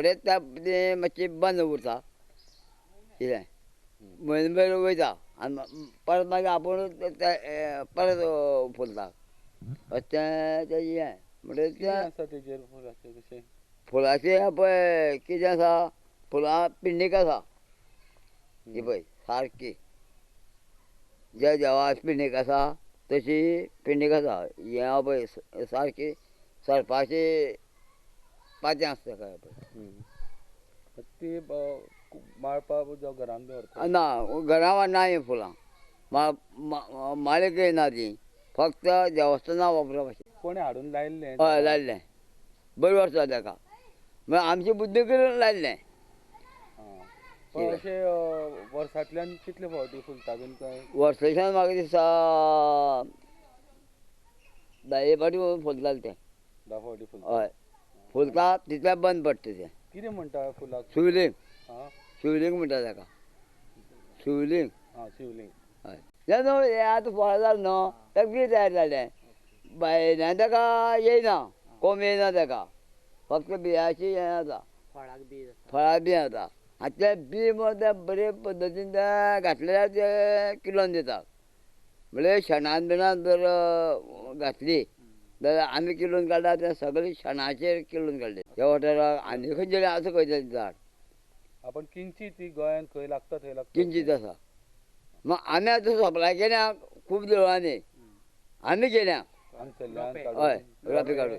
थोडे तें मातशें बंद उरता कितें म्हयनो भर वयता आनी परत मागीर आपूण परत फुलता अशें तें तेजें हें म्हणटकीर कितें तें आसा तेजेर फुलाचें कशें? फुलाचें पळय कितें आसा, फुलां पिंडीक आसा ही पळय सारकी ज्या देवा पिंडीक आसा तशी पिंडीक आसा हें आसा पळय सारकी सरपाची पातें आसा तेका पळय. ती माळपाक जावं घरान दवरता? ना, घरा ना हीं फुलां, माळीक येना ती, फक्त देवस्थानां वापरप अशें. कोणें हाडून लायल्लें? हय लायल्लें, बरें वर्स जालें ताका, म्हळ्यार आमची बुद्दी करून लायल्लें. पण अशें वर्सांतल्यान कितले फावटी फुलता बीन काय? वर्साच्यान म्हाका दिसता 10 फावटी फुलतालें तें. 10 फावटी फुलता? हय फुलता, तितलें बंद पडटा तें. कितें म्हणटा फुलाक? शिवलिंग. शिवलिंग म्हणटा ताका, शिवलिंग. आं, शिवलिंग. हय, तें न्हू हें आतां फळ जालें न्हू ताका बी तयार जालें, भायल्यान ताका येयना, कोंब येयना ताका, फक्त बियाची हें जाता, फळाक बी जाता. आनी तें बी मरे तें बरे पद्दतीन तें घातलें जाल्यार तें किलोन दिता. म्हणल्यार शेणान बिणान जर घातली जाल्यार आमी किलोन काडटा तें सगळें शेणाचेर किलोन काडलें ह्या वाठाराक आनी खंयचें आसा खंय तें झाड. आपण किंचित ती गोंयांत खंय लागता थंय लागता. किंचित आसा. मग आमी आतां सप्लाय केल्या खूब देवळांनी आमी केल्या. हांगसरल्यान? हय, रोपे काडून.